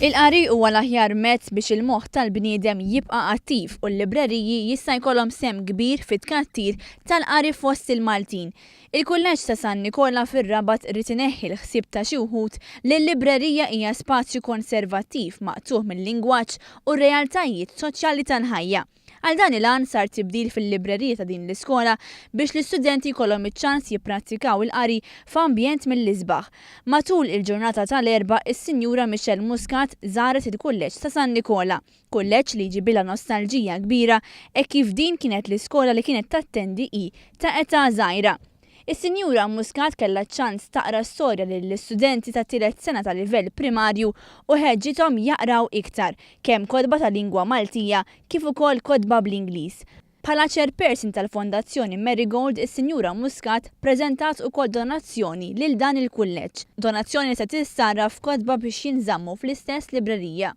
Il-qari huwa l-aħjar mezz biex il-moħħ tal-bniedem jibqa' attiv u l-libreriji jista' jkollhom sehem kbir fit-tkattir tal-qari fost il-Maltin. Il-Kulleġġ ta' San Nikola fir-Rabat ried ineħħi l-ħsieb ta' xi wħud li l-librerija hija spazju konservattiv maqtugħ mil-lingwaġġ u r-realtajiet soċjali tal-ħajja. Għal dan il-għan sar tibdil fil-librerija ta' din l-iskola biex l-istudenti jkollhom iċ-ċans jipprattikaw il-qari f'ambjent mill-isbaħ. Matul il-ġurnata tal-Erbgħa, is-Sinjura Michelle Muscat żaret il-Kulleġġ ta' San Nikola, kulleġġ li jġibilha nostalġija kbira hekk kif din kienet l-iskola li kienet tattendi hi ta' età żgħira. Is-Sinjura Muscat kellha ċ-ċans taqra storja lill-istudenti tat-tielet sena ta' livell primarju u ħeġġithom jaqraw iktar, kemm kotba ta' lingwa Maltija kif ukoll kotba bl-Ingliż. Bħala Chairperson tal-Fondazzjoni Marigold, is-Sinjura Muscat preżentat ukoll donazzjoni lil dan il-kulleġġ, donazzjoni li se tissarraf f'kotba biex jinżammu fl-istess librerija.